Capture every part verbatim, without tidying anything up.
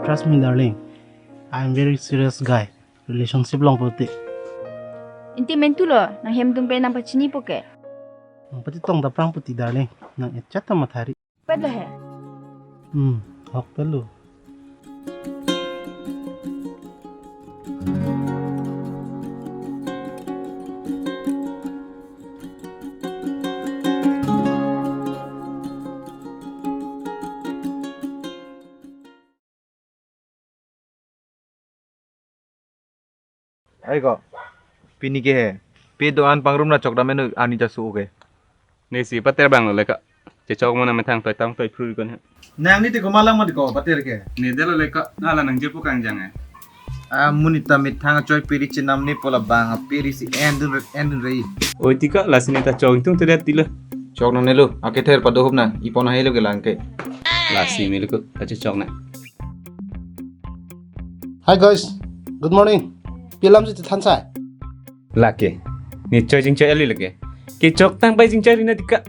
Trust me, darling. I am very serious guy. Relationship long pulote. Inti mentu lo, nang hem tum pe nang pachini po ke. Nang pati tong daprang puti, darling. Nang echat ta mathari. Pet lo he. Hmm, hok pet lo. Ai ko, pini ke he, pe do-an pangrum na chok dam eno ani ta su ke. Ne si pater bang lo le ka. Chechok mo na methang toi tang toi phrui kon he. Nang ni te ko malang ma te ko pater ke. Ne de lo le ka, na la nang je pu kangjang he. A monit ta methang choi piri chenam ni pola bang a piri si endun re, endun re. Oi ti ka, lasi ne ta chok tung te det ti lo. Chok nang ne lo, akether padohup nang, ipon ahe lo ke lang ke. Lasi me lo ko, ta chechok na. Hi guys, good morning. Pi alam si than sai. Lake. Ne choi chingchoi ali lake. Kechok tang pai chingchoi ri na ti ka.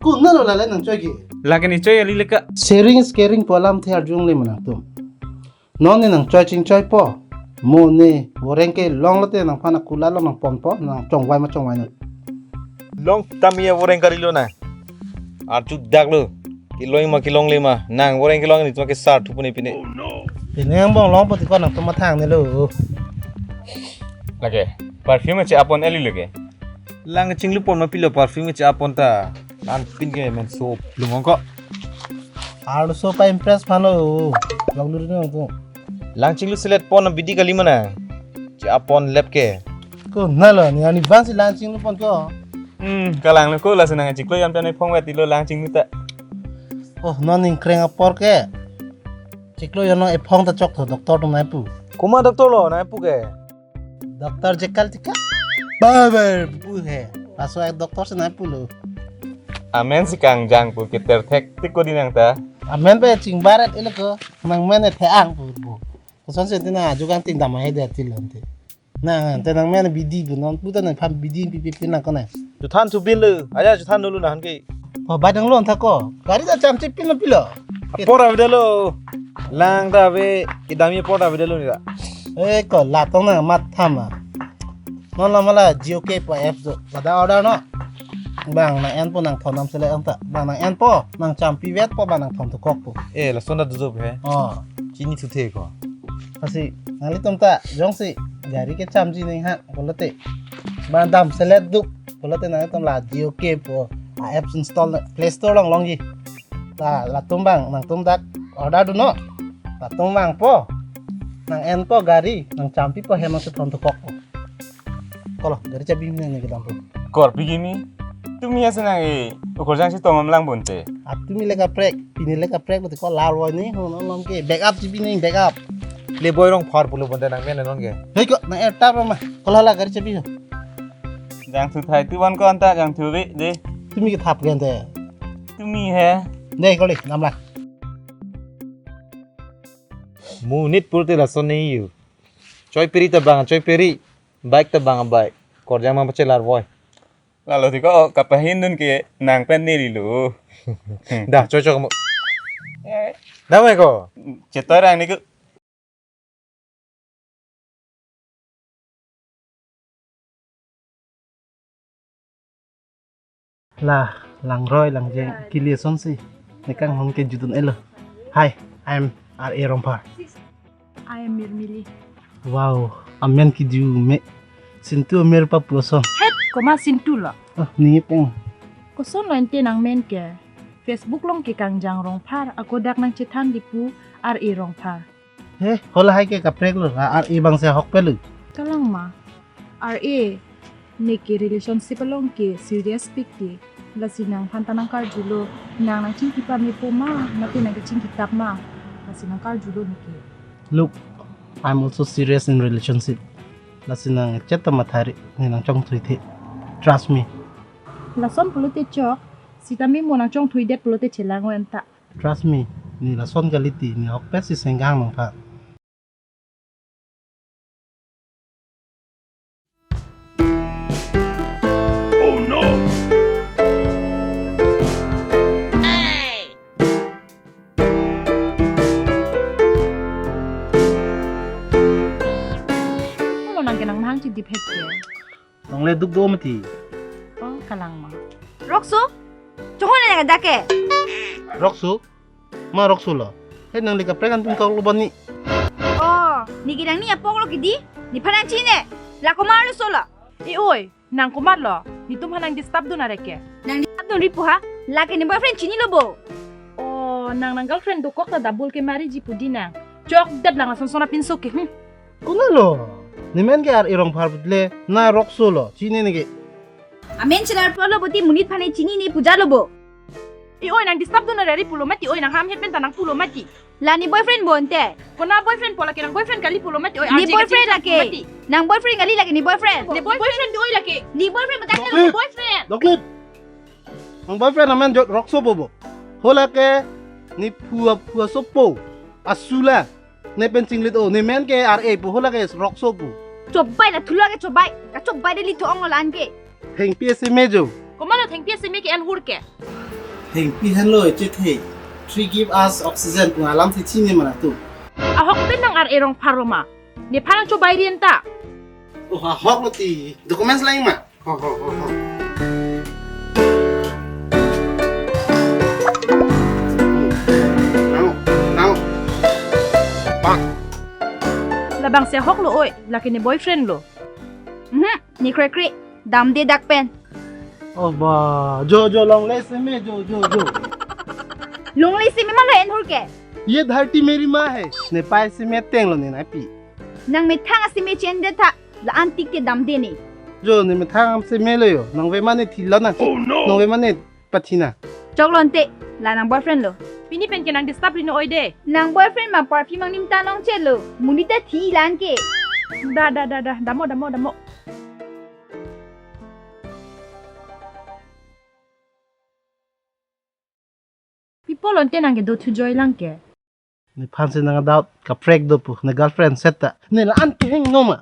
Konat lo la le nang choi ke. Lake ne choi ali le ka. Sharing is caring pu alamthe arjulong le ma nangtum. Non ne nang choi chingchoi po. Mo ne voreng kelong lote nangphan a kulat lo nang ponpo, nang chongvai ma chongvai non. Long tami ya voreng kari lo na. Arju dak lo. Kelong ma kelongle ma. Nang voreng kelong ni tuma ke sar thupu ne pine. Pine angbong long po ti ko nangtum mathang ne lo. Lake, perfume che-apon eli lake. Lang chinglu pon ma pilo perfume che-apon ta. An pin ke men so lungong ko. Arloso pa impress phan lo. Long lu ri nangtum. Lang chinglu selet pon bidi kali ma na. Che-apon lep ke. Konat lo ne ani bang si lang chinglu pon ko. Hmm, kalang lo ko, lasi nang chiklo yam ta ne phong vet ti lo lang chinglu ta. Oh, non ning kreng apor ke. Chiklo yam non ephong ta chok tho doctor atum nai pu. Komat doctor lo nai pu ke. Doctor Jekyll ti ka. Ba ba pu he. Laso ek doctor si nai pu lo. Amen si kangjang pu keter thek ti ko di nang ta. Amen pe chingbaret ele ko. Nang men e the-ang pu pu. Koson si ti na ajo kangting dam ahe det ti lo te. Nang te nang men bidi pu non pu ta nangphan bidi pi pi pi nang ko na. Juthan thu bin lo. Aja juthan dolo nahan ke. Ko bai dang lo tha ko. Gari ta cham chip pin lo pilo. Apor avedetlo. Lang ta ave kedam apor avedetlo ni ra. Eh ko la tong nang mat tham a. Non la mala Jio ke pa app do. Pada order no. Bang nang en po nang thondam sele anta. Bang nang en po, nang champi vet po, bang nang thon thukok po. Eh, lason ta dojok he. Oh. Chini thuthe ko. Asi, nanglitum ta jongsi gari kechamji ning ha pulote, bang dam selet duk pulote nangtum la Jio ke po a apps install na Play Store along longji. La latum bang nangtum dak order dun non. Latum bang po, nang en po gari, nang champi po hem nang si thon thukok po. Kolo, gari chabi ne ne kedam po. Kor pigi mi. Tumi asa nang e ukorjang si tongam lang bonte. Atumi le kaprek, pini le kaprek bote ko lar wai ni, ho non ke back up chabi ni back up. Le boy Rongphar pulo bonte nang men non ke. Hei ko, nang er tar ma. Kolo la gari chabi ho. Jangthu thai tu ban ko anta jangthu bi de. Tumi ke thap ke ante. Tumi he. De koli, nam la. Monit pulote lason ne yo. Choi piri ta bang, choi piri. Bike ta bang bike. Korjang mang pachelar boy. Lalo ti ko kapahin dun ke nang pen neli lo. Dah, choi choi mo. Eh, dah mai ko. Chetor ang ni ko. La, langroi, langjeng, kili asonsi. Nekanghon ke jutun elo. Hi, I'm R A Rongphar. I am Mirmili. Wow, amen kiju me. Sintu amer papu ason. Het, koma Sintu lo. Oh, ningi peng. Koson lo ente nang men ke. Facebook along ke Kangjang Rongphar, ako dak nang chethan di pu R A Rongphar. He, hola hai ke kaprek lo, a R A bang se hok pelu. Kalang ma, R A, ne ke relationship along ke serious pik ke, lasi nangphan ta nang karjulo, nang nang chingki pame po ma, mate nang kachingki tap ma, lasi nang karjulo ne ke. Look, I'm also serious in relationship. Lasi nang chet ta mathari, ne nang chongthui the. Trust me. Lason pulote chok, sitame mo nang chongthui det pulote chelang wen ta. Trust me, ne lason kali ti, ne hokpet si senggang nangphan. Nang ke nang mahang chidip het ke. Nang le duk do mati. Oh, kalang ma. Rokso? Chohon nang dak ke. Rokso? Ma Rokso lo. He nang le kaprek an tum kok lo bani. Oh, ne ke nangli apok lo kedi? Nephan nang chini ne. La komat lo so lo. E oi, nang komat lo. Netum aphan nang disturb dun are ke. Nang disturb dunri pu ha? Lake ne boyfriend chinilo bo. Oh, nang nang girlfriend dokok ta double ke mariji pu di nang. Chokdet lang lason son apinso ke. Hmm. Konat lo? Ne men ke Ar-e Rongphar putle, na Rokso lo, chinine ke. Amen chelar pulo bo ti monit aphan ne chinine pu ja lo bo. E oi, nang disturb dun are ri pulo mati, oi, nang ham het pen ta nang pulo mati. La ne boyfriend bo ante. Konat boyfriend pu, lake nang boyfriend kali pulo mati, oi, ne R J ke boyfriend chinchak lake. Mati. Nang boyfriend kali lake ne boyfriend. Ne boyfriend di oi lake. Ne boyfriend ba ta Doklip. Boyfriend. Doklip. Nang boyfriend amen jo Rokso po bo. Hala ke ne phua phua sopo. Asula. Ne pen chinglit o, ne men ke Ar-e pu, hala ke Rokso pu. Chobai la thula ke chobai. Ka chobai de li thu-ong lo la-an ke. Thengpi ase me jo. Komat lo thengpi ase me ke en hur ke. Thengpi henlo echethe. Tree give us oxygen pu alam si chini mana tu. Ahok pen nang Ar-e Rongphar lo ma. Nephan nang chobai ri anta. Oh, ahok lo ti. Documents lang ma. Ho, ho, ho, ho. Nang, nang. Bang. Labang si ahok lo oi, lake ne boyfriend lo. Mhm, ne krekre, damde dak pen. Oh ba, jo jo longle ase me, jo jo jo. Longle ase me ma lo en hur ke. Ye dharti meri maa hai, ne pai ase me ateng lo ne nangpi. Nang methang ase me chen de tha. La-an tik te damde ne. Jo, ne methang ase me lo jo. Nang ve mane thilo na. Oh no. Nang ve mane pathi na. Choklo ante, la nang boyfriend lo. Pini pen ke nang disturb ri no oi de. Nang boyfriend ma perfume angnim ta nong che lo. Monit ta thi la-an ke. Da da da da. Damo damo damo. Pi pulo ante nang ke do thu joi lang ke. Nephan si nang doubt kaprek do pu, ne girlfriend set ta. Ne la-an kehingno ma.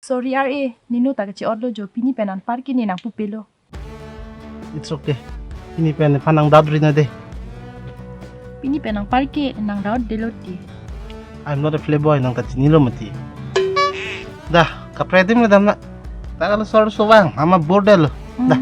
Sorry Ar-e, ne no ta kache-ot lo jo, pini pen anpar ke ne nang pupe lo. It's okay. Pini pen nephan nang doubt ri na de. Pini pen anpar ke nang doubt de lo ti. I'm not a playboy, nang ta chinilo mati. Dah, kaprek adim le dam na. Ta kalau sor sovang, ama bordel lo. Dah.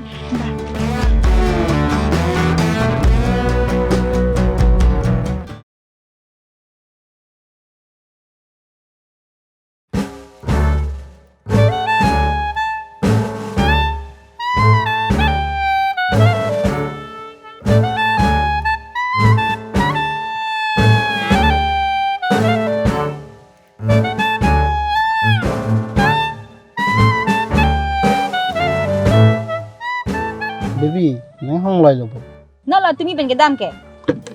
Baby, nang hong loi lo bo. Na la tumi pen kedam ke?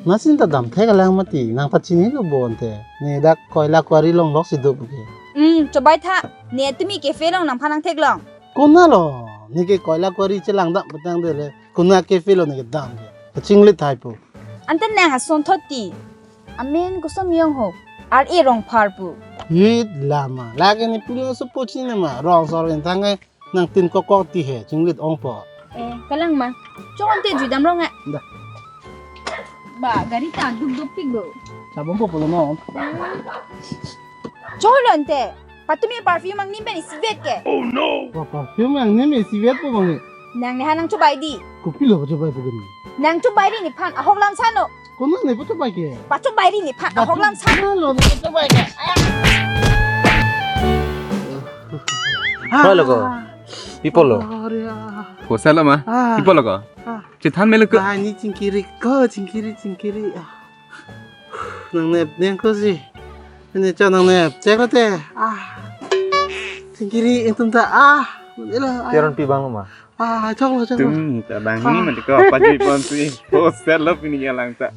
Na sin ta dam thek alang mati, nang ta chinilo bo ante. Ne dak koila quarry along lok si do ke. Hmm, chobai tha. Ne tumi cafe along nangphan nang theklong. Konat lo, ne ke koila quarry chelang dam petang de le. Konat cafe lo ne kedam ke. Kachinglit thai po. Ante nang ason thot ti. Amen koson mi-ong ho. Ar-e Rongphar pu. Yit lama. Lake ne pulo supo chinine ma. Rong sor ven thang ke. Nang tin kokok ti he, chinglit ong po. Eh, kalang ma. Chong ante jui dam rong eh. Da. Ba, gari ta duk duk pik bo. Sabong po pulo no. Chong lo ante. Patumi perfume angnim pen isivet ke. Oh no. Wah, perfume angnim isivet po bang. Nang nephan nang chobai di. Kopilo chobai po gini. Nang chobai di nephan ahok lam sano. Konat ne pachobai ke? Pachobai ri nephan ahok lam sa. Konat lo ne pachobai ke? Hoi lo ko. Pi pulo? Are, ah. Hosa lo ma? Ah. Pi pulo ko? Ah. Chethan melo ko. Ah, ne chingkiri ko, chingkiri, chingkiri. Ah. Nang nep neng ko si. Ini cho nang nep. Cek lo te. Ah. Chingkiri ingtum ta. Ah. Ilo. Ah. Teron pi bang lo ma? Ah, choklo, choklo. Tum, ta bang ni mati ko, apa jadi ponsi? Oh, set lo pini ya lang ta.